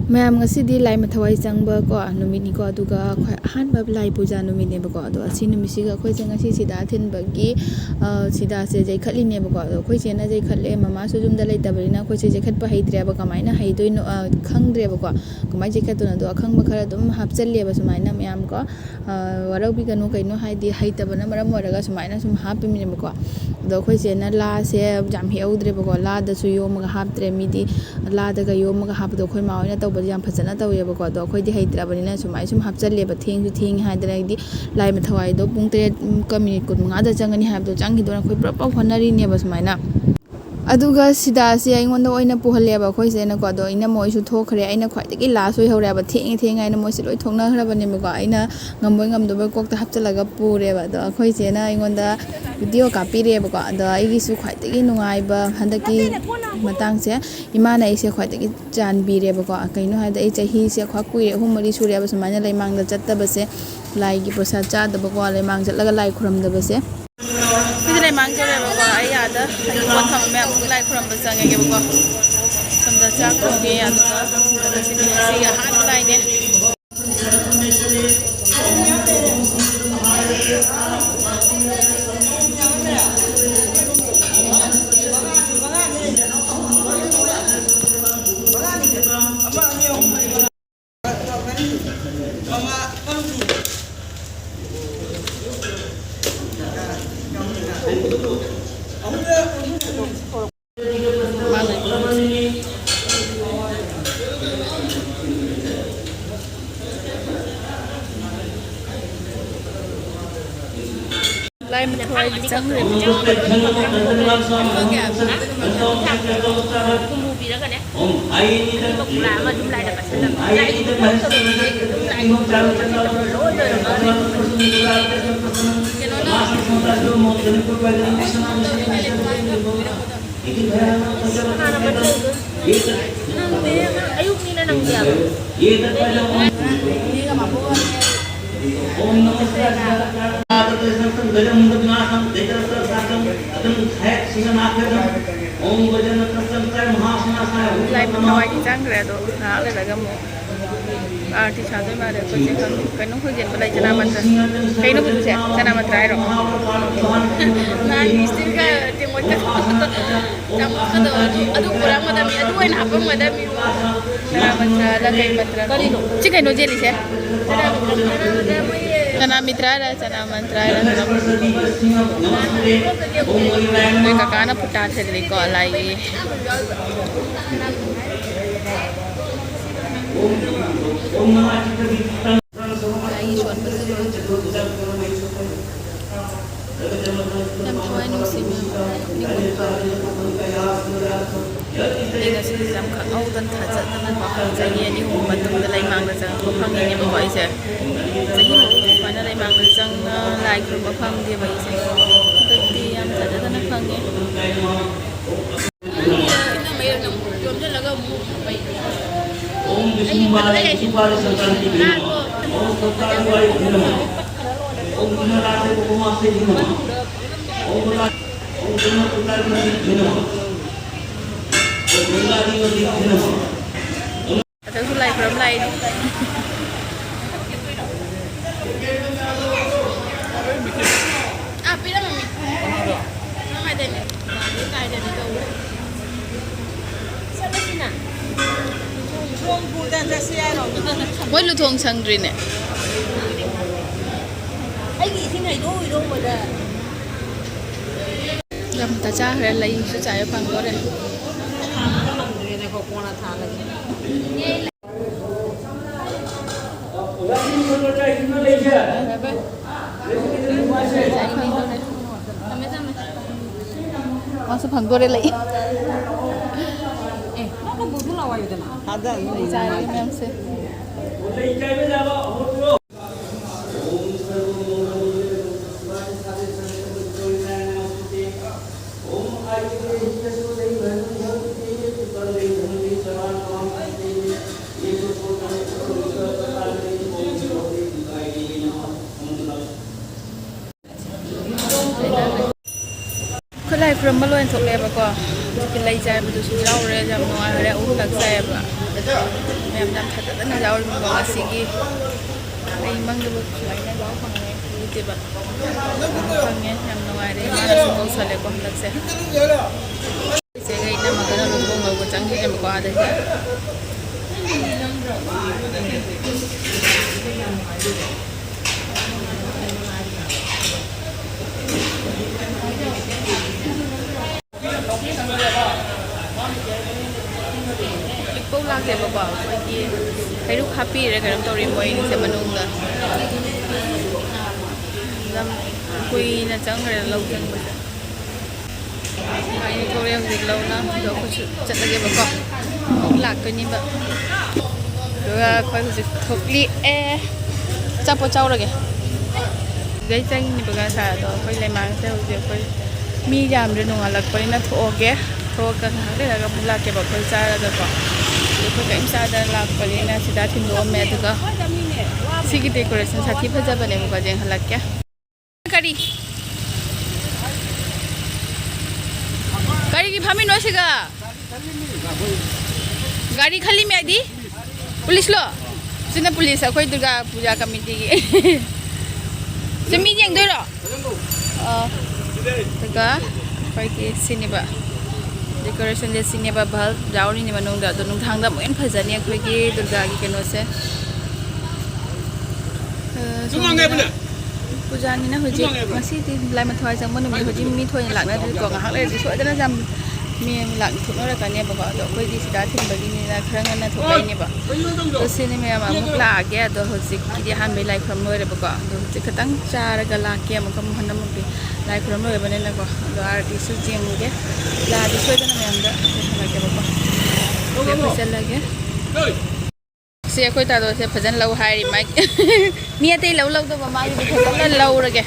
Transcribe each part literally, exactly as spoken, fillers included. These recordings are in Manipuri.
ꯃꯌꯥꯝ, ꯉꯁꯤꯗꯤ ꯂꯥꯏ ꯃꯊꯧꯋꯥꯏ ꯆꯪꯕ ꯀꯣ ꯅꯨꯃꯤꯠꯅꯤꯀꯣ, ꯑꯗꯨꯒ ꯑꯩꯈꯣꯏ ꯑꯍꯥꯟꯕ ꯂꯥꯏ ꯄꯨꯖꯥ ꯅꯨꯃꯤꯠꯅꯦꯕꯀꯣ꯫ ꯑꯗꯣ ꯑꯁꯤ ꯅꯨꯃꯤꯠꯁꯤꯒ ꯑꯩꯈꯣꯏꯁꯦ ꯉꯁꯤ ꯁꯤꯗꯥ ꯊꯤꯟꯕꯒꯤ, ꯑ, ꯁꯤꯗꯥꯁꯦ ꯌꯩꯈꯠꯂꯤꯅꯦꯕꯀꯣ꯫ ꯑꯗꯣ ꯑꯩꯈꯣꯏ ꯆꯦꯅ ꯌꯩꯈꯠꯂꯦ, ꯃꯃꯥꯁꯨ ꯌꯨꯝꯗ ꯂꯩꯇꯕꯅꯤꯅ ꯑꯩꯈꯣꯏꯁꯦ ꯌꯩꯈꯠꯄ ꯍꯩꯇ꯭ꯔꯦꯕ, ꯀꯃꯥꯏꯅ ꯍꯩꯗꯣꯏꯅꯣ, ꯑ, ꯈꯪꯗ꯭ꯔꯦꯕꯀꯣ, ꯀꯃꯥꯏꯅ ꯌꯩꯈꯠꯇꯣꯏꯅꯣ꯫ ꯑꯗꯣ ꯑꯈꯪꯕ ꯈꯔ ꯑꯗꯨꯝ ꯍꯥꯞꯆꯜꯂꯦꯕ ꯁꯨꯃꯥꯏꯅ ꯃꯌꯥꯝ ꯀꯣ꯫ ꯑ, ꯋꯥꯔꯧꯕꯤꯒꯅꯨ, ꯀꯩꯅꯣ ꯍꯥꯏꯗꯤ ꯍꯩꯇꯕꯅ ꯃꯔꯝ ꯑꯣꯏꯔꯒ ꯁꯨꯃꯥꯏꯅ ꯁꯨꯝ ꯍꯥꯞꯄꯤꯕꯅꯦꯕꯀꯣ꯫ ꯑꯗꯣ ꯑꯩꯈꯣꯏ ꯆꯦꯅ ꯂꯥꯁꯦ ꯌꯥꯝ ꯍꯦꯛꯍꯧꯗ꯭ꯔꯦꯕꯀꯣ, ꯂꯥꯗꯁꯨ ꯌꯣꯝꯃꯒ ꯍꯥꯞꯇ꯭ꯔꯦ꯫ ꯃꯤꯗꯤ ꯂꯥꯗꯒ ꯌꯣꯝꯃꯒ ꯍꯥꯞꯄꯗꯣ ꯑꯩꯈꯣꯏ ꯃꯥ ꯍꯣꯏꯅ ꯇꯧꯕꯗꯤ ꯌꯥꯝ ꯐꯖꯅ ꯇꯧꯋꯦꯕꯀꯣ꯫ ꯑꯗꯣ ꯑꯩꯈꯣꯏꯗꯤ ꯍꯩꯇ꯭ꯔꯕꯅꯤꯅ ꯁꯨꯃꯥꯏꯅ ꯁꯨꯝ ꯍꯥꯞꯆꯜꯂꯦꯕ, ꯊꯦꯡꯁꯨ ꯊꯦꯡꯉꯦ ꯍꯥꯏꯗꯅ꯫ ꯍꯥꯏꯗꯤ ꯂꯥꯏ ꯃꯊꯧꯋꯥꯏꯗꯣ ꯄꯨꯡ ꯇꯔꯦꯠꯀ ꯃꯤꯅꯤꯠ ꯀꯨꯟꯃꯉꯥꯗ ꯆꯪꯒꯅꯤ ꯍꯥꯏꯕꯗꯣ ꯆꯪꯈꯤꯗꯣꯏꯅ ꯑꯩꯈꯣꯏ ꯄꯨꯂꯞ ꯄꯨꯂꯞ ꯍꯣꯠꯅꯔꯤꯅꯦꯕ ꯁꯨꯃꯥꯏꯅ꯫ ꯑꯗꯨꯒ ꯁꯤꯗꯥꯁꯦ ꯑꯩꯉꯣꯟꯗ ꯑꯣꯏꯅ ꯄꯨꯍꯜꯂꯦꯕ ꯑꯩꯈꯣꯏ ꯆꯦꯅꯀꯣ꯫ ꯑꯗꯣ ꯑꯩꯅ ꯃꯣꯏꯁꯨ ꯊꯣꯛꯈ꯭ꯔꯦ, ꯑꯩꯅ ꯈ꯭ꯋꯥꯏꯗꯒꯤ ꯂꯥꯁ ꯑꯣꯏꯍꯧꯔꯦꯕ, ꯊꯦꯡꯉꯦ ꯊꯦꯡꯉꯦ ꯍꯥꯏꯅ ꯃꯣꯏꯁꯦ ꯂꯣꯏ ꯊꯣꯛꯅꯈ꯭ꯔꯕꯅꯦꯕꯀꯣ꯫ ꯑꯩꯅ ꯉꯝꯕꯣꯏ ꯉꯝꯗꯕꯣꯏ ꯀꯣꯛꯇ ꯍꯥꯞꯆꯤꯜꯂꯒ ꯄꯨꯔꯦꯕ꯫ ꯑꯗꯣ ꯑꯩꯈꯣꯏ ꯆꯦꯅ ꯑꯩꯉꯣꯟꯗ ꯚꯤꯗꯤꯑꯣ ꯀꯥꯞꯄꯤꯔꯦꯕꯀꯣ꯫ ꯑꯗꯣ ꯑꯩꯒꯤꯁꯨ ꯈ꯭ꯋꯥꯏꯗꯒꯤ ꯅꯨꯡꯉꯥꯏꯕ ꯍꯟꯗꯛꯀꯤ ꯃꯇꯥꯡꯁꯦ ꯏꯃꯥꯅ ꯑꯩꯁꯦ ꯈ꯭ꯋꯥꯏꯗꯒꯤ ꯆꯥꯟꯕꯤꯔꯦꯕꯀꯣ꯫ ꯀꯩꯅꯣ ꯍꯥꯏꯕꯗ ꯑꯩ ꯆꯍꯤꯁꯦ ꯈ꯭ꯋꯥꯏ ꯀꯨꯏꯔꯦ, ꯑꯍꯨꯝ ꯃꯔꯤ ꯁꯨꯔꯦꯕ ꯁꯨꯃꯥꯏꯅ ꯂꯩꯃꯥꯡꯗ ꯆꯠꯇꯕꯁꯦ, ꯂꯥꯏꯒꯤ ꯄ꯭ꯔꯁꯥꯗ ꯆꯥꯗꯕꯀꯣ, ꯂꯩꯃꯥꯡ ꯆꯠꯂꯒ ꯂꯥꯏ ꯈꯨꯔꯝꯗꯕꯁꯦ꯫ ꯁꯤꯗꯤ ꯂꯩꯃꯥꯡ ꯆꯠꯂꯦꯕꯀꯣ꯫ ꯑꯩ ꯑꯥꯗ ꯑꯩꯒꯤ ꯄꯣꯠ ꯊꯝꯕ ꯃꯌꯥꯝꯗꯨꯒꯤ ꯂꯥꯏ ꯈꯨꯔꯝꯕ ꯆꯪꯉꯒꯦꯕꯀꯣ꯫ ꯁꯣꯝꯗ ꯆꯥꯛ ꯊꯣꯡꯉꯦ, ꯑꯗꯨꯒ ꯁꯤꯗꯤ ꯉꯁꯤꯒꯤ ꯑꯍꯥꯟꯕ ꯂꯥꯏꯅꯦ꯫ ꯂꯥꯏ ꯃꯊꯧꯋꯥꯏꯗꯤ ꯆꯪꯈ꯭ꯔꯦ꯫ ꯀꯨꯝꯃꯨꯕꯤꯔꯒꯅꯦ꯫ ꯑꯗꯨꯒ ꯄꯨꯔꯥ ꯑꯃ ꯑꯗꯨꯝ ꯂꯥꯏꯗ ꯀꯠꯁꯜꯂꯝꯃꯦ꯫ ꯂꯥꯏꯗꯤ ꯑꯗꯨꯝ ꯂꯣꯏ ꯂꯣꯏꯔꯝꯃꯦ꯫ ꯀꯩꯅꯣꯅ ꯏꯃꯥꯟꯅꯕ ꯂꯩꯕ꯫ ꯅꯪꯗꯤ ꯑꯌꯨꯛꯅꯤꯅ ꯅꯪꯗꯤ ꯌꯥꯕ꯫ ꯂꯥꯏ ꯊꯋꯥꯏꯗꯤ ꯆꯪꯈ꯭ꯔꯦ, ꯑꯗꯣ ꯉꯥꯏꯍꯥꯛ ꯂꯩꯔꯒ ꯑꯃꯨꯛ ꯑꯥꯔꯇꯤ ꯁꯥꯗꯣꯏ ꯃꯥꯜꯂꯦ꯫ ꯑꯩꯈꯣꯏꯁꯦ ꯈꯪꯗꯦ꯫ ꯀꯩꯅꯣ ꯑꯩꯈꯣꯏ ꯌꯦꯟꯕ ꯂꯩ, ꯆꯅꯥ ꯃꯟꯇ꯭ꯔ꯫ ꯀꯩꯅꯣ ꯄꯨꯗꯨꯁꯦ? ꯆꯅꯥ ꯃꯟꯇ꯭ꯔ ꯍꯥꯏꯔꯣ? ꯅꯍꯥꯟꯒꯤ ꯏꯁꯇꯤꯜꯒ ꯇꯦꯡꯀꯣꯠꯀ ꯆꯥꯃꯁꯀꯗꯣ ꯑꯗꯨ, ꯑꯗꯨ ꯄꯨꯔꯛꯑꯝꯒꯗꯕꯅꯤ, ꯑꯗꯨ ꯑꯣꯏꯅ ꯍꯥꯞꯄꯝꯒꯗꯕꯅꯤ꯫ ꯆꯅꯥ ꯃꯟꯇ꯭ꯔ ꯑꯗ ꯀꯩ ꯃꯟꯇ꯭ꯔ? ꯀꯔꯤꯅꯣ? ꯁꯤ ꯀꯩꯅꯣ ꯆꯦꯜꯂꯤꯁꯦ? ꯆꯅꯥ ꯃꯤꯇ꯭ꯔ ꯍꯥꯏꯔ ꯆꯅꯥ ꯃꯟꯇ꯭ꯔ ꯍꯥꯏꯔ ꯀꯩꯅꯣꯝ꯫ ꯑꯩꯈꯣꯏ ꯀꯀꯥꯅ ꯐꯨꯇꯥ ꯊꯤꯜꯂꯤꯀꯣ ꯂꯥꯏꯒꯤ꯫ ꯂꯥꯏꯒꯤ ꯁꯣꯟꯕꯁꯨ ꯂꯣꯏꯗ꯭ꯔꯤ꯫ ꯌꯥꯝ ꯊꯋꯥꯏ ꯅꯨꯡꯁꯤ ꯃꯌꯥꯝ, ꯄꯨꯛꯅꯤꯡ ꯍꯨꯠꯄ꯫ ꯑꯩ ꯉꯁꯤꯁꯦ ꯌꯥꯝ ꯈꯪꯍꯧꯗꯅ ꯊꯥꯖꯗꯅꯀꯣ, ꯆꯍꯤ ꯑꯅꯤ ꯑꯍꯨꯝ ꯃꯇꯨꯡꯗ ꯂꯩꯃꯥꯡꯗ ꯆꯪꯉꯛꯄ ꯐꯪꯉꯤꯅꯦꯕꯀꯣ ꯑꯩꯁꯦ꯫ ꯆꯍꯤ ꯑꯍꯨꯝ ꯁꯨꯃꯥꯏꯅ ꯂꯩꯃꯥꯡꯗ ꯆꯪꯉ ꯂꯥꯏ ꯈꯨꯔꯨꯝꯕ ꯐꯪꯗꯦꯕ ꯑꯩꯁꯦ꯫ ꯍꯟꯗꯛꯇꯤ ꯌꯥꯝ ꯊꯥꯖꯗꯅ ꯐꯪꯉꯦ꯫ ꯑꯗꯨꯁꯨ ꯂꯥꯏ ꯈꯨꯔꯨꯝ ꯂꯥꯛꯏꯅꯤ꯫ ꯑꯥ, ꯄꯤꯔꯝꯃꯤ꯫ ꯀꯃꯥꯏ ꯇꯧꯅꯤ? ꯀꯥꯏꯗꯅꯤ ꯇꯧꯔꯦ꯫ ꯆꯠꯂꯁꯤꯅ꯫ ꯃꯣꯏ ꯂꯨꯊꯣꯡ ꯁꯪꯗ꯭ꯔꯤꯅꯦ꯫ ꯑꯩꯒꯤ ꯏꯁꯤꯡ ꯍꯩꯗꯣꯛ ꯍꯩꯗꯣꯛꯄꯗ꯫ ꯌꯥꯝ ꯇ ꯆꯥꯈ꯭ꯔꯦ, ꯂꯩꯁꯨ ꯆꯥꯏꯕ ꯐꯪꯗꯣꯔꯦ꯫ ꯐꯪꯗ꯭ꯔꯦꯅꯦꯀꯣ, ꯀꯣꯟꯅ ꯊꯥꯜꯂꯒꯦ꯫ ꯃꯥꯁꯨ ꯐꯪꯗꯣꯔꯦ ꯂꯩ꯫ ꯑꯦ, ꯅꯪ ꯀꯝꯄꯧꯗꯨ ꯂꯥꯛꯑꯣ ꯍꯥꯏꯌꯨꯗꯅ꯫ ꯊꯥꯗ ꯑꯗꯨꯝ ꯂꯩ ꯆꯥꯔꯒꯦ ꯃꯌꯥꯝꯁꯦ꯫ ꯑꯩꯈꯣꯏ ꯂꯥꯏ ꯈꯨꯔꯨꯝꯕ ꯂꯣꯏ ꯊꯣꯛꯂꯦꯕꯀꯣ꯫ ꯍꯧꯖꯤꯛꯀꯤ ꯂꯩ ꯆꯥꯏꯕꯗꯨꯁꯨ ꯌꯥꯎꯔꯦ, ꯌꯥꯝ ꯅꯨꯡꯉꯥꯏꯔꯦ꯫ ꯑꯍꯨꯝꯂꯛ ꯆꯥꯏꯌꯦꯕ꯫ ꯃꯌꯥꯝ ꯌꯥꯝ ꯊꯥꯖꯗꯅ ꯌꯥꯎꯔꯤꯕꯀꯣ ꯉꯁꯤꯒꯤ꯫ ꯑꯩ ꯃꯪꯗꯕꯨ ꯁꯨꯃꯥꯏꯅ ꯌꯥꯎ ꯐꯪꯉꯦ ꯈꯜꯂꯨꯗꯦꯕ꯫ ꯐꯪꯉꯦ, ꯌꯥꯝ ꯅꯨꯡꯉꯥꯏꯔꯦ꯫ ꯏꯃꯥꯅꯁꯨ ꯀꯧꯁꯜꯂꯦꯀꯣ ꯍꯟꯗꯛꯁꯦ꯫ ꯏꯆꯦꯒ ꯏꯅꯝꯃꯒꯅ ꯂꯨꯍꯣꯡ ꯂꯧꯕ ꯆꯪꯈꯤꯅꯦꯕꯀꯣ ꯑꯥꯗꯁꯨ꯫ ꯍꯧꯖꯤꯛꯐꯥꯎ ꯂꯥꯛꯇꯦꯕꯀꯣ꯫ ꯑꯩꯈꯣꯏꯒꯤ ꯍꯩꯔꯨꯛ ꯍꯥꯞꯄꯤꯔꯦ ꯀꯩꯅꯣꯝ ꯇꯧꯔꯤ ꯃꯣꯏꯁꯦ ꯃꯅꯨꯡꯗ꯫ ꯌꯥꯝ ꯀꯨꯏꯅ ꯆꯪꯈ꯭ꯔꯦ ꯂꯧ ꯆꯪꯕꯁꯦ꯫ ꯒꯥꯔꯤ ꯊꯧꯔꯦ ꯍꯧꯖꯤꯛ ꯂꯧꯅ꯫ ꯑꯗꯣ ꯑꯩꯈꯣꯏꯁꯨ ꯆꯠꯂꯒꯦꯕꯀꯣ꯫ ꯑꯃꯨꯛ ꯂꯥꯛꯇꯣꯏꯅꯦꯕ꯫ ꯑꯗꯨꯒ ꯑꯩꯈꯣꯏ ꯍꯧꯖꯤꯛ ꯊꯣꯛꯂꯛꯑꯦ꯫ ꯑꯆꯥꯄꯣꯠ ꯆꯥꯎꯔꯒꯦ꯫ ꯁꯤꯗꯩ ꯆꯪꯉꯤꯕ ꯉꯁꯥꯏ ꯑꯗꯣ ꯑꯩꯈꯣꯏ ꯂꯩꯃꯥꯡꯁꯦ ꯍꯧꯖꯤꯛ ꯑꯩꯈꯣꯏ ꯃꯤ ꯌꯥꯝꯗ꯭ꯔꯦ, ꯅꯣꯡꯉꯥꯜꯂꯛꯄꯅꯤꯅ ꯊꯣꯛꯑꯒꯦ꯫ ꯊꯣꯛꯑꯒ ꯉꯥꯏꯍꯥꯛ ꯂꯩꯔꯒ ꯑꯃꯨꯛ ꯂꯥꯛꯀꯦꯕ ꯑꯩꯈꯣꯏ ꯆꯥꯔꯒꯀꯣ꯫ ꯑꯩꯈꯣꯏ ꯀꯔꯤꯝ ꯆꯥꯗꯅ ꯂꯥꯛꯄꯅꯤꯅ ꯁꯤꯗ ꯊꯤꯟꯗꯣꯛꯑꯝꯃꯦ꯫ ꯑꯗꯨꯒ ꯁꯤꯒꯤ decoration ꯁꯥꯊꯤ ꯐꯖꯕꯅꯦꯕꯀꯣ, ꯌꯦꯡꯍꯜꯂꯛꯀꯦ꯫ ꯀꯔꯤ? ꯀꯔꯤꯒꯤ ꯐꯝꯃꯤꯅꯣ ꯁꯤꯒ? ꯒꯥꯔꯤ ꯈꯜꯂꯤꯃꯤ ꯍꯥꯏꯗꯤ? ꯄꯨꯂꯤꯁꯂꯣ? ꯁꯤꯅ ꯄꯨꯂꯤꯁ, ꯑꯩꯈꯣꯏ ꯗꯨꯔꯒꯥ ꯄꯨꯖꯥ ꯀꯃꯤꯇꯤꯒꯤ꯫ ꯁꯤ ꯃꯤ ꯌꯦꯡꯗꯣꯏꯔꯣ? ꯑꯣ꯫ ꯑꯗꯨꯒ ꯑꯩꯈꯣꯏꯒꯤ ꯁꯤꯅꯦꯕ, decoration ꯁꯦ ꯁꯤꯅꯦꯕ, bulb ꯌꯥꯎꯔꯤꯅꯤ ꯃꯅꯨꯡꯗ꯫ ꯑꯗꯣ ꯅꯨꯡꯗꯥꯡꯗ ꯑꯃꯨꯛ ꯍꯦꯟꯅ ꯐꯖꯅꯤ ꯑꯩꯈꯣꯏꯒꯤ ꯗꯨꯔꯒꯥꯒꯤ ꯀꯩꯅꯣꯁꯦ꯫ ꯑ, ꯁꯣꯝꯗꯅ ꯄꯨꯖꯥꯅꯤꯅ ꯍꯧꯖꯤꯛ, ꯉꯁꯤꯗꯤ ꯂꯥꯏꯃ ꯊꯋꯥꯏ ꯆꯪꯕ ꯅꯨꯃꯤꯠ, ꯍꯧꯖꯤꯛ ꯃꯤ ꯊꯣꯏꯅ ꯂꯥꯛꯅꯗ꯭ꯔꯤꯀꯣ꯫ ꯉꯥꯏꯍꯥꯛ ꯂꯩꯔꯗꯤ ꯁꯣꯏꯗꯅ ꯌꯥꯝ ꯃꯤ ꯑꯃ ꯂꯥꯛ ꯊꯣꯛꯅꯔꯛꯀꯅꯦꯕꯀꯣ꯫ ꯑꯗꯣ ꯑꯩꯈꯣꯏꯗꯤ ꯁꯤꯗ ꯊꯤꯟꯕꯒꯤꯅꯤꯅ ꯈꯔ ꯉꯟꯅ ꯊꯣꯛꯂꯛꯏꯅꯦꯕ꯫ ꯑꯗꯣ ꯁꯤꯅꯤ ꯃꯌꯥꯝ ꯑꯃꯨꯛ ꯂꯥꯛꯑꯒꯦ꯫ ꯑꯗꯣ ꯍꯧꯖꯤꯛꯀꯤꯗꯤ ꯑꯍꯥꯟꯕꯩ ꯂꯥꯏ ꯈꯨꯔꯝ ꯂꯣꯏꯔꯦꯕꯀꯣ꯫ ꯑꯗꯣ ꯍꯧꯖꯤꯛ ꯈꯤꯇꯪ ꯆꯥꯔꯒ ꯂꯥꯛꯀꯦ ꯑꯃꯨꯛꯀ꯫ ꯃꯣꯍꯟ ꯑꯃꯨꯛꯀꯤ ꯂꯥꯏ ꯈꯨꯔꯝ ꯂꯣꯏꯔꯕꯅꯤꯅꯀꯣ꯫ ꯑꯗꯣ ꯑꯥꯔꯇꯤꯁꯨ ꯌꯦꯡꯉꯨꯒꯦ꯫ ꯂꯥꯛꯑꯗꯤ ꯁꯣꯏꯗꯅ ꯃꯌꯥꯝꯗ ꯊꯦꯡꯅꯔꯛꯀꯦꯕꯀꯣ꯫ ꯑꯗꯨꯗꯤ ꯑꯩꯈꯣꯏ ꯆꯠꯂꯒꯦ꯫ ꯁꯤ ꯑꯩꯈꯣꯏ ꯇꯥꯗꯣꯁꯦ ꯐꯖꯅ ꯂꯧ ꯍꯥꯏꯔꯤ ꯃꯥꯏ꯫ ꯃꯤ ꯑꯇꯩ ꯂꯧ ꯂꯧꯗꯕ, ꯃꯥꯒꯤꯗꯤ ꯐꯖꯅ ꯂꯧꯔꯒꯦ꯫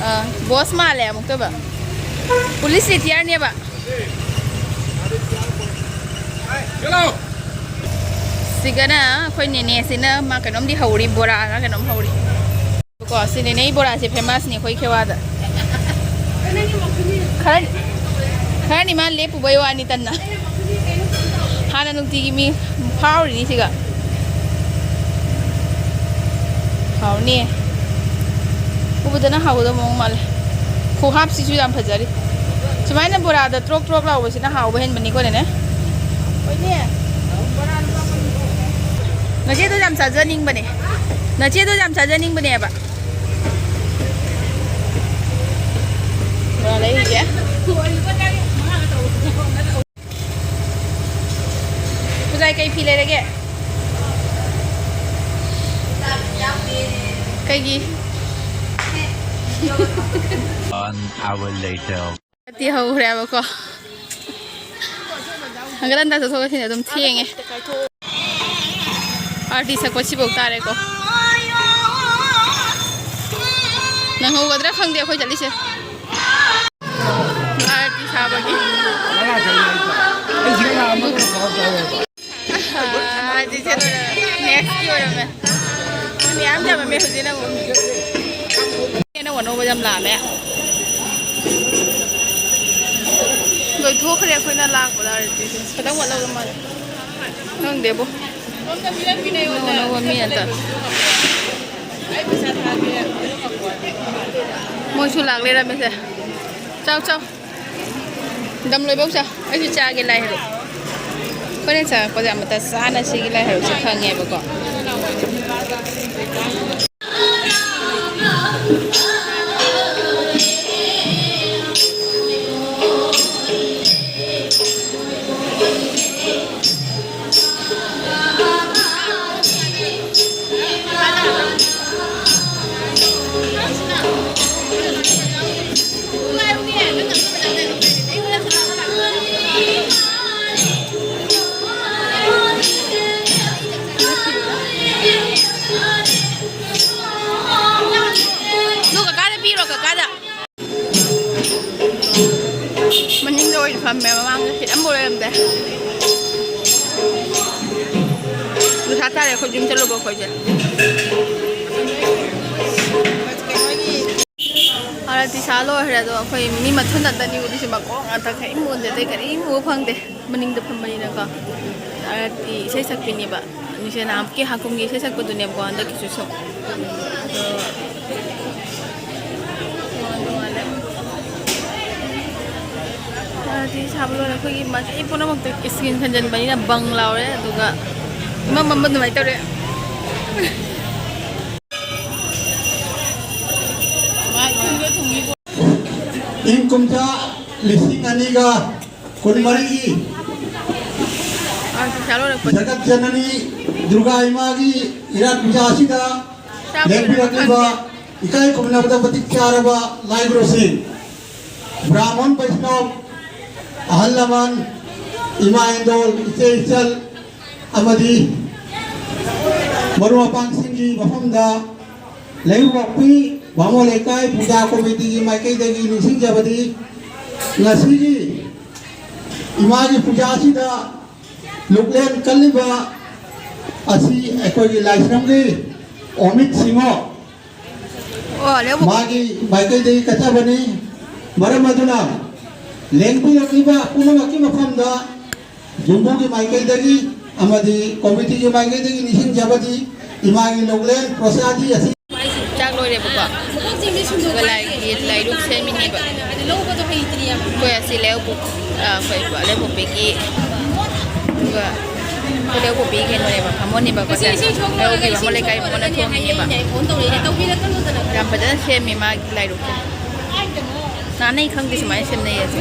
ꯑꯥ, ꯕꯣꯁ ꯃꯥꯜꯂꯦ ꯑꯃꯨꯛꯇꯣꯏꯕ꯫ ꯄꯨꯂꯤꯁ ꯔꯤꯇꯤꯌꯥꯔꯅꯦꯕ꯫ ꯁꯤꯒꯅ ꯑꯩꯈꯣꯏ ꯅꯦꯅꯦꯁꯤꯅ ꯃꯥ ꯀꯩꯅꯣꯝꯗꯤ ꯍꯧꯔꯤ, ꯕꯣꯔꯥꯔ ꯀꯩꯅꯣꯝ ꯍꯧꯔꯤ꯫ ꯀꯣ, ꯁꯤ ꯅꯦꯅꯦꯒꯤ ꯕꯣꯔꯥꯁꯦ famous ꯅꯤ ꯑꯩꯈꯣꯏ ꯈꯦꯋꯥꯗ꯫ ꯈꯔ ꯈꯔꯅꯤ ꯃꯥ ꯂꯦꯞꯄꯨꯕꯩ ꯋꯥꯅꯤ ꯇꯟꯅ꯫ ꯍꯥꯟꯅ ꯅꯨꯡꯇꯤꯒꯤ ꯃꯤ ꯐꯥꯎꯔꯤꯅꯤ ꯁꯤꯒ꯫ ꯍꯥꯎꯅꯤ꯫ ꯎꯕꯗꯅ ꯍꯥꯎꯒꯗꯕ ꯃꯑꯣꯡ ꯃꯥꯜꯂꯦ꯫ ꯈꯨꯍꯥꯞꯁꯤꯁꯨ ꯌꯥꯝ ꯐꯖꯔꯤ꯫ ꯁꯨꯃꯥꯏꯅ ꯕꯣꯔꯥꯗ ꯇ꯭ꯔꯣꯛ ꯇ꯭ꯔꯣꯛ ꯂꯥꯎꯕꯁꯤꯅ ꯍꯥꯎꯕ ꯍꯦꯟꯕꯅꯤꯀꯣ, ꯅꯦꯅꯦ? ꯅꯆꯦꯗꯣ ꯌꯥꯝ ꯆꯥꯖꯅꯤꯡꯕꯅꯦ꯫ ꯅꯆꯦꯗꯣ ꯌꯥꯝ ꯆꯥꯖꯅꯤꯡꯕꯅꯦꯕ꯫ ꯕꯣꯔꯥ ꯂꯩꯔꯤꯁꯦ꯫ ꯄꯨꯖꯥꯏ, ꯀꯩ ꯐꯤ ꯂꯩꯔꯒꯦ? ꯀꯩꯒꯤ? One hour later. ꯇꯤ ꯍꯧꯈ꯭ꯔꯦꯕꯀꯣ꯫ ꯍꯪꯒꯠ ꯍꯟꯗ ꯆꯠꯊꯣꯛ ꯆꯠꯁꯤꯟ ꯑꯗꯨꯝ ꯊꯦꯡꯉꯦ꯫ ꯑꯥꯔꯇꯤ ꯁꯛꯄ ꯁꯤꯐꯧ ꯇꯥꯔꯦꯀꯣ꯫ ꯅꯪꯍꯧꯒꯗ꯭ꯔꯥ ꯈꯪꯗꯦ ꯑꯩꯈꯣꯏ ꯆꯠꯂꯤꯁꯦ꯫ ꯑꯥꯔꯇꯤ ꯁꯥꯕꯒꯤ꯫ ꯑꯥꯔꯇꯤ ꯁꯦ ꯂꯣꯏꯔꯦ꯫ ꯅꯦꯛꯁꯀꯤ ꯑꯣꯏꯔꯝꯃꯦ꯫ ꯃꯌꯥꯝ ꯌꯥꯝꯃꯝꯃꯦ ꯍꯧꯖꯤꯛꯅ ꯑꯃꯨꯛ꯫ ꯑꯅꯧ ꯑꯅꯧꯕ ꯌꯥꯝ ꯂꯥꯛꯑꯝꯃꯦ꯫ ꯂꯣꯏꯊꯣꯛꯈ꯭ꯔꯦ ꯑꯩꯈꯣꯏꯅ ꯂꯥꯛꯄꯗ ꯑꯥꯔꯇꯤꯁꯦ꯫ ꯈꯤꯇꯪ ꯋꯥꯠꯂꯧꯔ ꯃꯥꯜꯂꯦ꯫ ꯈꯪꯗꯦꯕꯣ꯫ ꯑꯅꯧ ꯑꯅꯧꯕ ꯃꯤ ꯉꯥꯛꯇ꯫ ꯃꯣꯏꯁꯨ ꯂꯥꯛ ꯂꯩꯔꯝꯃꯦꯁꯦ꯫ ꯆꯥꯎ, ꯆꯥꯎ꯫ ꯗꯝ ꯂꯣꯏꯕꯧ ꯆꯥꯎ꯫ ꯑꯩꯁꯨ ꯆꯥꯒꯦ ꯂꯥꯏ ꯍꯔꯥꯎ꯫ ꯍꯣꯔꯦꯟ ꯆꯪꯉꯛꯄꯗ ꯑꯃꯨꯛꯇ ꯆꯥꯅꯁꯤꯒꯤ ꯂꯥꯏ ꯍꯔꯥꯎꯁꯦ ꯈꯪꯉꯦꯕꯀꯣ꯫ ꯅꯣ ꯀꯀꯥꯗ ꯄꯤꯔꯣ, ꯀꯀꯥꯗ꯫ ꯃꯅꯤꯡꯗ ꯑꯣꯏꯅ ꯐꯝꯃꯦ, ꯃꯃꯥꯡꯗ ꯁꯤꯠ ꯑꯝꯐꯥꯎ ꯂꯩꯔꯝꯗꯦ꯫ ꯅꯨꯡꯁꯥ ꯁꯥꯔꯦ ꯑꯩꯈꯣꯏ ꯌꯨꯝ ꯆꯠꯂꯨꯕ ꯑꯩꯈꯣꯏꯁꯦ꯫ ꯑꯥꯔꯇꯤ ꯁꯥ ꯂꯣꯏꯈ꯭ꯔꯦ꯫ ꯑꯗꯣ ꯑꯩꯈꯣꯏ ꯃꯤ ꯃꯊꯨꯟ ꯉꯥꯛꯇꯅꯤ ꯎꯔꯤꯁꯦ, ꯃꯀꯣꯛ ꯉꯥꯛꯇ, ꯀꯔꯤꯝ ꯎꯗꯦ, ꯑꯇꯩ ꯀꯔꯤꯝ ꯎꯕ ꯐꯪꯗꯦ꯫ ꯃꯅꯤꯡꯗ ꯐꯝꯕꯅꯤꯅꯀꯣ꯫ ꯑꯥꯔꯇꯤ ꯏꯁꯩ ꯁꯛꯄꯤꯅꯦꯕ꯫ ꯅꯤꯡꯁꯦ ꯅꯍꯥꯟꯃꯨꯛꯀꯤ ꯍꯥꯀꯨꯝꯒꯤ ꯏꯁꯩ ꯁꯛꯄꯗꯨꯅꯦꯕꯀꯣ, ꯍꯟꯗꯛꯀꯤꯁꯨ ꯁꯛ-, ꯑꯗꯣ ꯇꯣꯉꯥꯟ ꯇꯣꯉꯥꯟꯂꯦ꯫ ꯑꯥꯔꯇꯤ ꯁꯥꯕ ꯂꯣꯏꯔꯦ꯫ ꯑꯩꯈꯣꯏꯒꯤ ꯃꯥꯏꯀꯩ ꯄꯨꯝꯅꯃꯛꯇ ꯏꯁꯀ꯭ꯔꯤꯟ ꯈꯟꯖꯟꯕꯅꯤꯅ ꯕꯪ ꯂꯥꯎꯔꯦ, ꯑꯗꯨꯒ ꯏꯃꯝ ꯃꯝꯕ ꯑꯗꯨꯃꯥꯏꯅ ꯇꯧꯔꯦ꯫ ꯏꯪ ꯀꯨꯝꯖꯥ ꯂꯤꯁꯤꯡ ꯑꯅꯤꯒ ꯀꯨꯟꯃꯔꯤꯒꯤ ꯖꯒꯠ ꯖꯅꯅꯤ ꯗꯨꯔꯒꯥ ꯏꯃꯥꯒꯤ ꯏꯔꯥꯠ ꯄꯨꯖꯥ ꯑꯁꯤꯗ ꯂꯦꯡꯕꯤꯔꯛꯂꯤꯕ ꯏꯀꯥꯏ ꯈꯨꯝꯅꯕꯗ ꯃꯇꯤꯛ ꯆꯥꯔꯕ ꯂꯥꯏꯒꯨꯔꯨꯁꯤꯡ, ꯕ꯭ꯔꯥꯍꯃꯟ ꯕꯩꯁꯅꯕ, ꯑꯍꯜ ꯂꯃꯟ, ꯏꯃꯥ ꯏꯟꯗꯣꯜ, ꯏꯆꯦ ꯏꯆꯜ ꯑꯃꯗꯤ ꯃꯔꯨꯞ ꯃꯄꯥꯡꯁꯤꯡꯒꯤ ꯃꯐꯝꯗ ꯂꯩꯕꯥꯛꯄꯤ ꯕꯥꯃꯣꯟ ꯂꯩꯀꯥꯏ ꯄꯨꯖꯥ ꯀꯣꯃꯤꯇꯤꯒꯤ ꯃꯥꯏꯀꯩꯗꯒꯤ ꯅꯤꯡꯁꯤꯡꯖꯕꯗꯤ, ꯉꯁꯤꯒꯤ ꯏꯃꯥꯒꯤ ꯄꯨꯖꯥ ꯑꯁꯤꯗ ꯂꯨꯞꯂꯦꯟ ꯀꯜꯂꯤꯕ ꯑꯁꯤ ꯑꯩꯈꯣꯏꯒꯤ ꯂꯥꯏꯁ꯭ꯔꯝꯒꯤ ꯑꯣꯃꯤꯠ ꯁꯤꯡꯍꯣ, ꯑꯣ, ꯂꯦꯕꯨ꯫ ꯃꯥꯒꯤ ꯃꯥꯏꯀꯩꯗꯒꯤ ꯀꯠꯆꯕꯅꯤ꯫ ꯃꯔꯝ ꯑꯗꯨꯅ ꯂꯦꯡꯕꯤꯔꯛꯂꯤꯕ ꯄꯨꯝꯅꯃꯛꯀꯤ ꯃꯐꯝꯗ ꯌꯨꯝꯕꯨꯒꯤ ꯃꯥꯏꯀꯩꯗꯒꯤ ꯑꯃꯗꯤ ꯀꯣꯃꯤꯇꯤꯒꯤ ꯃꯥꯏꯀꯩꯗꯒꯤ ꯅꯤꯡꯁꯤꯡꯖꯕꯗꯤ, ꯏꯃꯥꯒꯤ ꯂꯧꯂꯦꯟ ꯄ꯭ꯔꯣꯁꯥꯗꯤ ꯑꯁꯤ ꯆꯥꯛ ꯂꯣꯏꯔꯦꯕꯀꯣ꯫ ꯑꯗꯨꯒ ꯂꯥꯏꯒꯤ ꯂꯥꯏꯔꯨꯛ ꯁꯦꯝꯃꯤꯅꯦꯕ꯫ ꯑꯩꯈꯣꯏ ꯑꯁꯤ ꯂꯩꯕꯨꯛ, ꯑ, ꯑꯩꯈꯣꯏ ꯂꯩꯕꯨꯛꯄꯤꯒꯤ, ꯑꯗꯨꯒ ꯑꯩꯈꯣꯏ ꯂꯩꯕꯨꯛꯄꯤꯒꯤ ꯀꯩꯅꯣꯅꯦꯕ, ꯕꯥꯃꯣꯟꯅꯦꯕꯀꯣ꯫ ꯂꯩꯕꯨꯛꯄꯤ ꯕꯥꯃꯣꯟ ꯂꯩꯀꯥꯏ ꯕꯥꯃꯣꯟꯅ ꯊꯣꯡꯉꯤꯅꯦꯕ꯫ ꯌꯥꯝ ꯐꯖꯅ ꯁꯦꯝꯃꯤ ꯃꯥꯒꯤ ꯂꯥꯏꯔꯨꯛꯁꯦ꯫ ꯅꯥꯟꯅꯩ ꯈꯪꯗꯦ ꯁꯨꯃꯥꯏꯅ ꯁꯦꯝꯅꯩ ꯑꯁꯦ꯫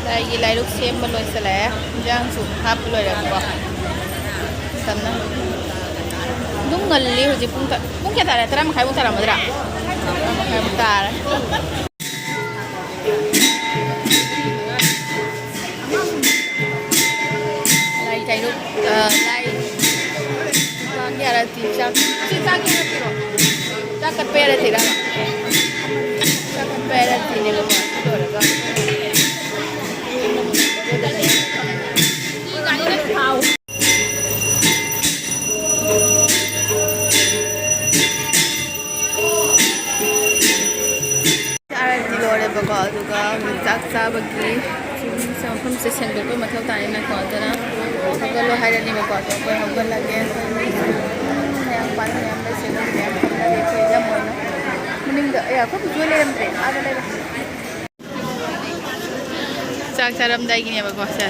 ꯂꯥꯏꯒꯤ ꯂꯥꯏꯔꯨꯛ ꯁꯦꯝꯕ ꯂꯣꯏꯁꯤꯜꯂꯛꯑꯦ꯫ ꯏꯟꯖꯥꯡꯁꯨ ꯍꯥꯞꯄ ꯂꯣꯏꯔꯦꯕꯀꯣ꯫ ꯃꯇꯝꯅ ꯑꯗꯨꯝ ꯉꯜꯂꯤ ꯍꯧꯖꯤꯛ꯫ ꯄꯨꯡ ꯇ-, ꯄꯨꯡ ꯀꯌꯥ ꯇꯥꯔꯦ? ꯇꯔꯥ ꯃꯈꯥꯏꯃꯨꯛ ꯇꯥꯔꯝꯃꯗ꯭ꯔꯥ? ꯇꯔꯥ ꯃꯈꯥꯏꯃꯨꯛ ꯇꯥꯔꯦ꯫ ꯂꯥꯏ ꯀꯩꯅꯣ, ꯑ, ꯂꯥꯏ ꯆꯥꯛꯀꯤ ꯑꯥꯔꯇꯤ, ꯆꯥꯛ, ꯁꯤ ꯆꯥꯛꯀꯤ ꯑꯥꯔꯇꯤꯔꯣ? ꯆꯥꯛ ꯀꯠꯄꯩ ꯑꯥꯔꯇꯤꯔꯕ? ꯆꯥꯛ ꯀꯠꯄꯩ ꯑꯥꯔꯇꯤꯅꯦꯕꯀꯣ꯫ ꯁꯤ ꯂꯣꯏꯔꯒ ꯆꯥꯕꯒꯤ ꯃꯐꯝꯁꯦ ꯁꯦꯡꯗꯣꯛꯄ ꯃꯊꯧ ꯇꯥꯏꯌꯦꯅꯀꯣ, ꯑꯗꯨꯅ ꯍꯧꯒꯠꯂꯣ ꯍꯥꯏꯔꯅꯦꯕꯀꯣ꯫ ꯑꯗꯣ ꯑꯩꯈꯣꯏ ꯍꯧꯒꯠꯂꯒꯦ꯫ ꯃꯌꯥꯝ ꯄꯥꯔꯇꯤ ꯃꯌꯥꯝ ꯂꯩꯁꯦ, ꯑꯩꯈꯣꯏ ꯃꯌꯥꯝ ꯐꯝꯅꯔꯦ꯫ ꯑꯩꯈꯣꯏ ꯏꯅꯝꯃ ꯍꯣꯏꯅ ꯃꯅꯤꯡꯗ, ꯑꯦ, ꯑꯩꯈꯣꯏ ꯄꯨꯄꯨ ꯂꯩꯔꯝꯗ꯭ꯔꯦ, ꯑꯥꯗ ꯂꯩꯔꯦ꯫ ꯆꯥꯛ ꯆꯥꯔꯝꯗꯥꯏꯒꯤꯅꯦꯕꯀꯣ ꯁꯦ꯫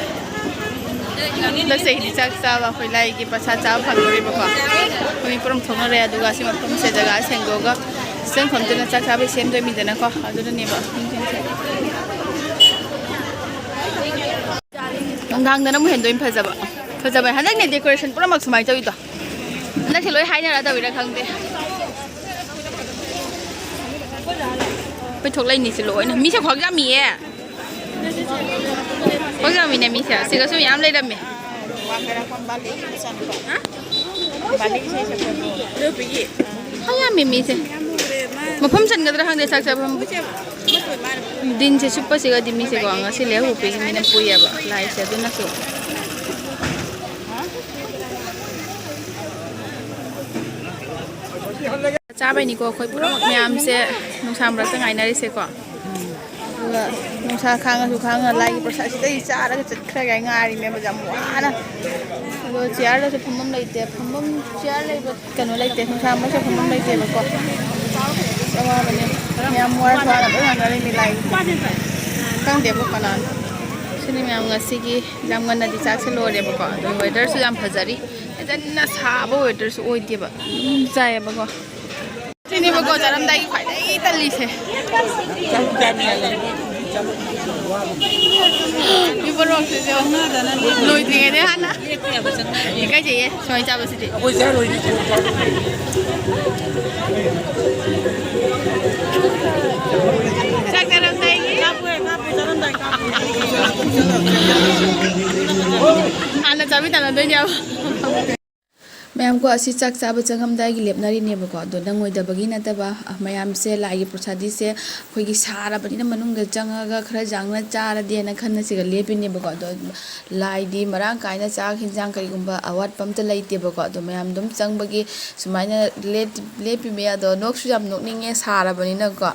ꯍꯟꯗꯛ ꯆꯍꯤꯗꯤ ꯆꯥꯛ ꯆꯥꯕ ꯑꯩꯈꯣꯏ ꯂꯥꯏꯒꯤ ꯄ꯭ꯔꯁꯥꯗ ꯆꯥꯕ ꯐꯪꯗꯣꯔꯤꯕꯀꯣ꯫ ꯑꯩꯈꯣꯏ ꯃꯤ ꯄꯨꯔꯝ ꯊꯣꯛꯅꯔꯦ, ꯑꯗꯨꯒ ꯁꯤ ꯃꯐꯝꯁꯦ ꯖꯒꯥ ꯁꯦꯡꯗꯣꯛꯑꯒ ꯆꯪꯐꯝꯗꯨꯅ ꯆꯥꯛ ꯆꯥꯕꯩ ꯁꯦꯝꯗꯣꯏꯅꯤꯗꯅꯀꯣ꯫ ꯑꯗꯨꯅꯅꯦꯕ ꯃꯤꯁꯤꯡꯁꯦ꯫ ꯅꯨꯡꯗꯥꯡꯗꯅ ꯑꯃꯨꯛ ꯍꯦꯟꯗꯣꯏꯅꯤ ꯐꯖꯕ꯫ ꯐꯖꯕ ꯍꯟꯗꯛꯅꯦ decoration ꯄꯨꯝꯅꯃꯛ ꯁꯨꯃꯥꯏꯅ ꯇꯧꯋꯤꯗꯣ꯫ ꯍꯟꯗꯛꯁꯦ ꯂꯣꯏ ꯍꯥꯏꯅꯔ ꯇꯧꯋꯤꯔꯥ ꯈꯪꯗꯦ꯫ ꯑꯩꯈꯣꯏ ꯊꯣꯛꯂꯛꯏꯅꯤꯁꯦ ꯂꯣꯏꯅ꯫ ꯃꯤꯁꯦ ꯈ꯭ꯋꯥꯡ ꯌꯥꯝꯃꯤꯌꯦ꯫ ꯈ꯭ꯋꯥꯡ ꯌꯥꯝꯃꯤꯅꯦ ꯃꯤꯁꯦ꯫ ꯁꯤꯒꯁꯨ ꯃꯌꯥꯝ ꯂꯩꯔꯝꯃꯦ꯫ ꯍꯥ? ꯈ꯭ꯋꯥꯡ ꯌꯥꯝꯃꯤ ꯃꯤꯁꯦ꯫ ꯃꯐꯝ ꯆꯟꯒꯗ꯭ꯔꯥ ꯈꯪꯗꯦ ꯆꯥꯛ ꯆꯥꯐꯝ꯫ ꯗꯤꯟꯁꯦ ꯁꯨꯞꯄꯁꯤꯒꯗꯤ ꯃꯤꯁꯦꯀꯣ ꯉꯁꯤ ꯂꯩꯍꯧꯕꯒꯤ ꯃꯤꯅ ꯄꯨꯏꯌꯦꯕ ꯂꯥꯏꯁꯦ꯫ ꯑꯗꯨꯅꯁꯨ ꯆꯥꯕꯩꯅꯤꯀꯣ ꯑꯩꯈꯣꯏ ꯄꯨꯝꯅꯃꯛ ꯃꯌꯥꯝꯁꯦ ꯅꯨꯡꯁꯥ ꯃꯔꯛꯇ ꯉꯥꯏꯅꯔꯤꯁꯦꯀꯣ꯫ ꯑꯗꯨꯒ ꯅꯨꯡꯁꯥ ꯈꯥꯡꯉꯁꯨ ꯈꯥꯡꯉ ꯂꯥꯏꯒꯤ ꯄ꯭ꯔꯁꯥꯗ ꯁꯤꯗꯩ ꯆꯥꯔꯒ ꯆꯠꯈ꯭ꯔꯒꯦ ꯍꯥꯏ ꯉꯥꯏꯔꯤꯅꯦꯕ ꯌꯥꯝ ꯋꯥꯅ꯫ ꯑꯗꯣ ꯆꯤꯌꯔꯗꯁꯨ ꯐꯝꯐꯝ ꯂꯩꯇꯦ꯫ ꯐꯝꯐꯝ ꯆꯤꯌꯔ ꯂꯩꯕ ꯀꯩꯅꯣ ꯂꯩꯇꯦ, ꯅꯨꯡꯁꯥ ꯃꯔꯛꯇ ꯐꯝꯐꯝ ꯂꯩꯇꯦꯕꯀꯣ꯫ ꯑꯋꯥꯕꯅꯦ꯫ ꯌꯥꯝ ꯋꯥꯔ ꯋꯥꯅ ꯂꯣꯏ ꯉꯥꯡꯅꯔꯤꯅꯤ ꯂꯥꯏꯒꯤ꯫ ꯈꯪꯗꯦꯕꯣ ꯀꯅꯥꯅꯣ꯫ ꯁꯤꯅꯤ ꯃꯌꯥꯝ ꯉꯁꯤꯒꯤ ꯌꯥꯝ ꯉꯟꯅꯗꯤ ꯆꯥꯛꯁꯦ ꯂꯣꯏꯔꯦꯕꯀꯣ꯫ ꯑꯗꯣ weatherꯁꯨ ꯌꯥꯝ ꯐꯖꯔꯤ꯫ ꯐꯖꯅ ꯁꯥꯕ weatherꯁꯨ ꯑꯣꯏꯗꯦꯕ꯫ ꯑꯗꯨꯝ ꯆꯥꯏꯌꯦꯕꯀꯣ꯫ ꯁꯤꯅꯦꯕꯀꯣ ꯆꯥꯔꯝꯗꯥꯏꯒꯤ ꯈ꯭ꯋꯥꯏꯗꯒꯤ ꯇꯜꯂꯤꯁꯦ꯫ ꯃꯤ ꯃꯔꯣꯛꯁꯤꯁꯨ ꯂꯣꯏꯗ꯭ꯔꯤꯉꯩꯗ ꯍꯥꯟꯅ ꯏꯀꯥꯏꯖꯩꯌꯦ ꯁꯨꯃꯥꯏꯅ ꯆꯥꯕꯁꯤꯗꯤ꯫ ꯑꯩꯈꯣꯏ ꯆꯥꯔꯣꯏꯗꯤ ꯀꯣꯟ ꯆꯥꯕ꯫ ꯆꯥꯛ ꯆꯥꯔꯝꯗꯥꯏꯒꯤ ꯍꯥꯟꯅ ꯆꯥꯃꯤ ꯇꯥꯟꯅꯗꯣꯏꯅꯦꯕ꯫ ꯃꯌꯥꯝꯀꯣ ꯑꯁꯤ ꯆꯥꯛ ꯆꯥꯕ ꯆꯪꯉꯝꯗꯥꯏꯒꯤ ꯂꯦꯞꯅꯔꯤꯅꯦꯕꯀꯣ꯫ ꯑꯗꯣ ꯅꯪꯉꯣꯏꯗꯕꯒꯤ ꯅꯠꯇꯕ, ꯑ, ꯃꯌꯥꯝꯁꯦ ꯂꯥꯏꯒꯤ ꯄ꯭ꯔꯁꯥꯗꯤꯁꯦ ꯑꯩꯈꯣꯏꯒꯤ ꯁꯥꯔꯕꯅꯤꯅ ꯃꯅꯨꯡꯗ ꯆꯪꯉꯒ ꯈꯔ ꯌꯥꯡꯅ ꯆꯥꯔꯗꯤꯅ ꯈꯟꯅ ꯁꯤꯒ ꯂꯦꯞꯄꯤꯅꯦꯕꯀꯣ꯫ ꯑꯗꯣ ꯂꯥꯏꯗꯤ ꯃꯔꯥꯡ ꯀꯥꯏꯅ ꯆꯥꯛ ꯍꯤꯟꯖꯥꯡ ꯀꯔꯤꯒꯨꯝꯕ ꯑꯋꯥꯠꯄ ꯑꯝꯇ ꯂꯩꯇꯦꯕꯀꯣ꯫ ꯑꯗꯣ ꯃꯌꯥꯝ ꯑꯗꯨꯝ ꯆꯪꯕꯒꯤ ꯁꯨꯃꯥꯏꯅ ꯂꯦꯞ-, ꯂꯦꯞꯄꯤꯃꯦ꯫ ꯑꯗꯣ ꯅꯣꯛꯁꯨ ꯌꯥꯝ ꯅꯣꯛꯅꯤꯡꯉꯦ ꯁꯥꯔꯕꯅꯤꯅꯀꯣ꯫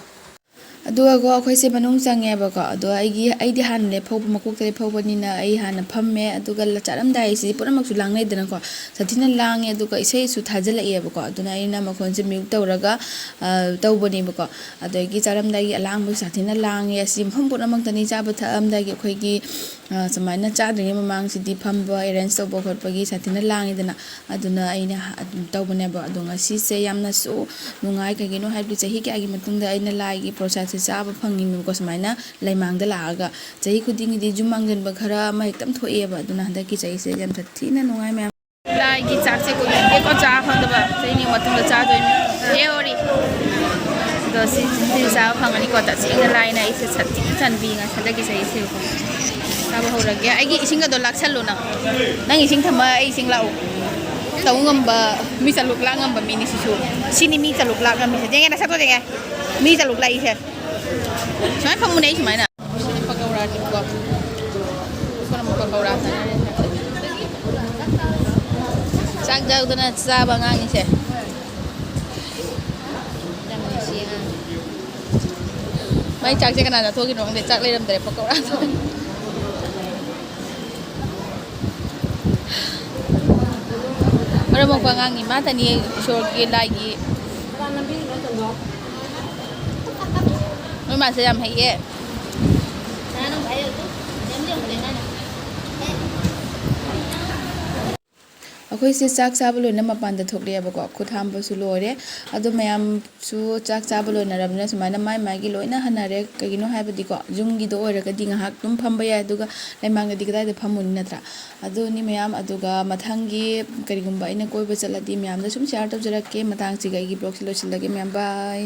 ꯑꯗꯨꯒꯀꯣ, ꯑꯩꯈꯣꯏꯁꯦ ꯃꯅꯨꯡ ꯆꯪꯉꯦꯕꯀꯣ꯫ ꯑꯗꯣ ꯑꯩꯒꯤ, ꯑꯩꯗꯤ ꯍꯥꯟꯅ ꯂꯦꯞꯍꯧꯕ, ꯃꯀꯣꯛꯇ ꯂꯦꯞꯍꯧꯕꯅꯤꯅ ꯑꯩ ꯍꯥꯟꯅ ꯐꯝꯃꯦ꯫ ꯑꯗꯨꯒ ꯂ-, ꯆꯥꯔꯝꯗꯥꯏꯁꯤꯗꯤ ꯄꯨꯝꯅꯃꯛꯁꯨ ꯂꯥꯡꯅꯩꯗꯅꯀꯣ, ꯁꯥꯊꯤꯅ ꯂꯥꯡꯉꯦ꯫ ꯑꯗꯨꯒ ꯏꯁꯩꯁꯨ ꯊꯥꯖꯤꯜꯂꯛꯑꯦꯕꯀꯣ, ꯑꯗꯨꯅ ꯑꯩꯅ ꯃꯈꯣꯟꯁꯦ mute ꯇꯧꯔꯒ, ꯑ, ꯇꯧꯕꯅꯦꯕꯀꯣ꯫ ꯑꯗꯒꯤ ꯆꯥꯔꯝꯗꯥꯏꯒꯤ ꯑꯂꯥꯡꯕꯁꯨ ꯁꯥꯊꯤꯅ ꯂꯥꯡꯉꯦ꯫ ꯑꯁꯤ ꯃꯐꯝ ꯄꯨꯝꯅꯃꯛꯇꯅꯤ, ꯆꯥꯕ ꯊꯛꯑꯝꯗꯥꯏꯒꯤ ꯑꯩꯈꯣꯏꯒꯤ, ꯑ, ꯁꯨꯃꯥꯏꯅ ꯆꯥꯗ꯭ꯔꯤꯉꯩ ꯃꯃꯥꯡꯁꯤꯗꯤ ꯐꯝꯕ, arrange ꯇꯧꯕ ꯈꯣꯠꯄꯒꯤ ꯁꯥꯊꯤꯅ ꯂꯥꯡꯉꯤꯗꯅ, ꯑꯗꯨꯅ ꯑꯩꯅ ꯑꯗꯨꯝ ꯇꯧꯕꯅꯦꯕ꯫ ꯑꯗꯣ ꯉꯁꯤꯁꯦ ꯌꯥꯝꯅꯁꯨ ꯅꯨꯡꯉꯥꯏ꯫ ꯀꯩꯒꯤꯅꯣ ꯍꯥꯏꯕꯗꯤ ꯆꯍꯤ ꯀꯌꯥꯒꯤ ꯃꯇꯨꯡꯗ ꯑꯩꯅ ꯂꯥꯏꯒꯤ ꯄ꯭ꯔꯁꯥꯗꯁꯦ ꯆꯥꯕ ꯐꯪꯉꯤꯅꯦꯕꯀꯣ, ꯁꯨꯃꯥꯏꯅ ꯂꯩꯃꯥꯡꯗ ꯂꯥꯛꯑꯒ꯫ ꯆꯍꯤ ꯈꯨꯗꯤꯡꯒꯤꯗꯤ ꯌꯨꯝ ꯃꯥꯡꯖꯟꯕ ꯈꯔ ꯑꯃ ꯍꯦꯛꯇ ꯊꯣꯛꯑꯦꯕ, ꯑꯗꯨꯅ ꯍꯟꯗꯛꯀꯤ ꯆꯍꯤꯁꯦ ꯌꯥꯝ ꯁꯥꯊꯤꯅ ꯅꯨꯡꯉꯥꯏ ꯃꯌꯥꯝ꯫ ꯂꯥꯏꯒꯤ ꯆꯥꯛꯁꯦ ꯀꯨꯏꯔꯦꯀꯣ ꯆꯥ ꯐꯪꯗꯕ, ꯆꯍꯤ ꯃꯇꯨꯡꯗ ꯆꯥꯗꯣꯏꯅꯦ꯫ ꯌꯦ ꯑꯣꯔꯤ꯫ ꯑꯗꯣ ꯁꯤ, ꯁꯤ ꯆꯥꯕ ꯐꯪꯉꯅꯤꯀꯣ꯫ ꯇꯁꯦꯡꯅ ꯂꯥꯏꯅ ꯑꯩꯁꯦ ꯁꯥꯊꯤꯅ ꯆꯥꯟꯕꯤ ꯉꯁꯤ ꯍꯟꯗꯛꯀꯤ ꯆꯍꯤꯁꯦꯀꯣ꯫ ꯆꯥꯕ ꯍꯧꯔꯒꯦ꯫ ꯑꯩꯒꯤ ꯏꯁꯤꯡꯒꯗꯣ ꯂꯥꯛꯁꯜꯂꯨ ꯅꯪ꯫ ꯅꯪ ꯏꯁꯤꯡ ꯊꯝꯃ ꯑꯩ ꯏꯁꯤꯡ ꯂꯥꯛꯎ꯫ ꯇꯧ ꯉꯝꯕ, ꯃꯤ ꯆꯥꯂꯨꯛ ꯂꯥꯛ ꯉꯝꯕ ꯃꯤꯅꯤ ꯁꯤꯁꯨ꯫ ꯁꯤꯅꯤ ꯃꯤ ꯆꯥꯂꯨꯛ ꯂꯥꯛ ꯉꯝꯃꯤꯁꯦ꯫ ꯌꯦꯡꯉꯦ, ꯅꯁꯛꯇꯣ ꯌꯦꯡꯉꯦ꯫ ꯃꯤ ꯆꯥꯂꯨꯛ ꯂꯥꯛꯏꯁꯦ꯫ ꯁꯨꯃꯥꯏꯅ ꯐꯝꯃꯨꯅꯦ ꯑꯩ ꯁꯨꯃꯥꯏꯅ꯫ ꯁꯤꯗꯤ ꯄꯀꯧꯔꯥꯅꯤꯀꯣ꯫ ꯀꯔꯝꯕ ꯄꯀꯧꯔꯥ ꯆꯥꯅꯔꯤꯅꯣ? ꯆꯥꯛ ꯌꯥꯎꯗꯅ ꯆꯥꯕ ꯑꯉꯥꯡꯅꯤꯁꯦ꯫ ꯌꯥꯝ ꯅꯨꯡꯁꯤ ꯑꯉꯥꯡ꯫ ꯃꯥꯏ ꯆꯥꯛꯁꯦ ꯀꯅꯥ ꯆꯥꯊꯣꯛꯈꯤꯅꯣ ꯈꯪꯗꯦ, ꯆꯥꯛ ꯂꯩꯔꯝꯗ꯭ꯔꯦ, ꯄꯀꯧꯔꯥ꯫ ꯃꯔꯝ ꯃꯣꯛꯄ ꯑꯉꯥꯡꯅꯤ, ꯃꯥꯇꯅꯤ ꯏꯁꯣꯔꯒꯤ, ꯂꯥꯏꯒꯤ꯫ ꯅꯣꯏ ꯃꯥꯁꯦ ꯌꯥꯝ ꯍꯩꯌꯦ꯫ ꯑꯩꯈꯣꯏꯁꯦ ꯆꯥꯛ ꯆꯥꯕ ꯂꯣꯏꯅ ꯃꯄꯥꯟꯗ ꯊꯣꯛꯂꯛꯑꯦꯕꯀꯣ, ꯈꯨꯠ ꯍꯥꯝꯕꯁꯨ ꯂꯣꯏꯔꯦ꯫ ꯑꯗꯣ ꯃꯌꯥꯝꯁꯨ ꯆꯥꯛ ꯆꯥꯕ ꯂꯣꯏꯅꯔꯕꯅꯤꯅ ꯁꯨꯃꯥꯏꯅ ꯃꯥꯏ ꯃꯥꯏꯒꯤ ꯂꯣꯏꯅ ꯍꯟꯅꯔꯦ꯫ ꯀꯩꯒꯤꯅꯣ ꯍꯥꯏꯕꯗꯤꯀꯣ, ꯌꯨꯝꯒꯤꯗꯣ ꯑꯣꯏꯔꯒꯗꯤ ꯉꯥꯏꯍꯥꯛ ꯑꯗꯨꯝ ꯐꯝꯕ ꯌꯥꯏ, ꯑꯗꯨꯒ ꯂꯩꯃꯥꯡꯗꯗꯤ ꯀꯗꯥꯏꯗ ꯐꯝꯃꯨꯅꯤ, ꯅꯠꯇ꯭ꯔꯥ? ꯑꯗꯨꯅꯤ ꯃꯌꯥꯝ꯫ ꯑꯗꯨꯒ ꯃꯊꯪꯒꯤ ꯀꯔꯤꯒꯨꯝꯕ ꯑꯩꯅ ꯀꯣꯏꯕ ꯆꯠꯂꯗꯤ ꯃꯌꯥꯝꯗ ꯁꯨꯝ share ꯇꯧꯖꯔꯛꯀꯦ꯫ ꯃꯇꯥꯡꯁꯤꯒ ꯑꯩꯒꯤ vlogꯁꯦ ꯂꯣꯏꯁꯤꯜꯂꯒꯦ ꯃꯌꯥꯝ, bye꯫